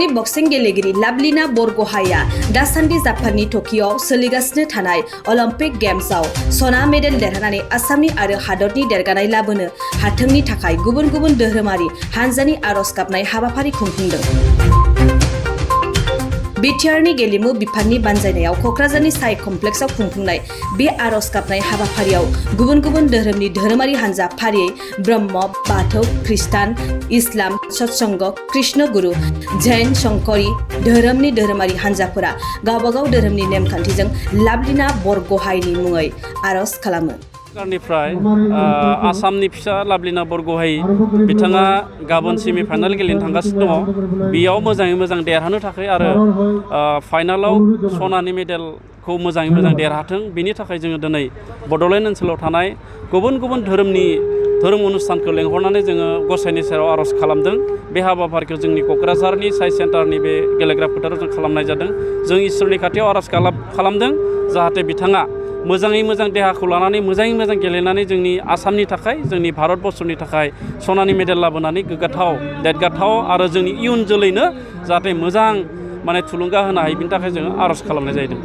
बर'नि बक्सिं गेलेगिरि लाभलिना बरग'हाइआ दासान्दि जापाननि टकिय'आव सोलिगासिनो थानाय अलिम्पिक गेम्सआव सना मेडेल देरहानानै आसामनि आरो हादरनि देरगानाय लाबोनो हाथोंनि थाखाय गुबुन गुबुन धोरोमारि हानजानि आर'ज गाबनाय हाबाफारि खुंफुंदों। बिटिआरनि गेलेमु बिफाननि बानजायनायाव क'क्राझारनि साइ कमप्लेक्सआव खुंफुंनाय बे आर'ज गाबनाय हाबाफारियाव गुबुन गुबुन धोरोमनि धोरोमारि हानजा फारियै ब्रह्म, बाथौ, खृष्टान, इस्लाम, सत्संग, कृष्ण गुरु, जैन, शंकरी धोरोमनि धोरोमारि हानजाफोरा गावबागाव धोरोमनि नेमखान्थिजों लाभलिना बरग'हाइनि मुङै आर'ज खालामो। सरकारनिफ्राय आसामनि फिसा लाभलिना बरग'हाइ बिथाङा गाबोन सेमि फाइनाल गेलेनो थांगासिनो दङ। बेयाव मोजाङै मोजां देरहानो थाखाय आरो फाइनालाव सनानि मेडेलखौ मोजाङै मोजां देरहाथों बेनि थाखाय जोङो दिनै बड'लेण्ड ओनसोलाव थानाय गुबुन गुबुन धोरोम अनुष्ठानखौ लेंहरनानै जोङो गसाइनि सेराव आर'ज खालामदों। बे हाबाफारिखौ जोंनि क'क्राझारनि साइ सेन्टारनि बे गेलेग्रा फोथाराव जों खालामनाय जादों। जों इसोरनि खाथियाव आर'ज खालामदों जाहाथे बिथाङा मोजाङै मोजां देहाखौ लानानै मोजाङै मोजां गेलेनानै जोंनि आसामनि थाखाय जोंनि भारतबर्षनि थाखाय सनानि मेडेल लाबोनानै गोग्गाथाव देरगाथाव आरो जोंनि इयुन जोलैनो जाहाथे मोजां थुलुंगा होनो हायो बिनि थाखाय जोङो आर'ज खालामनाय जादों।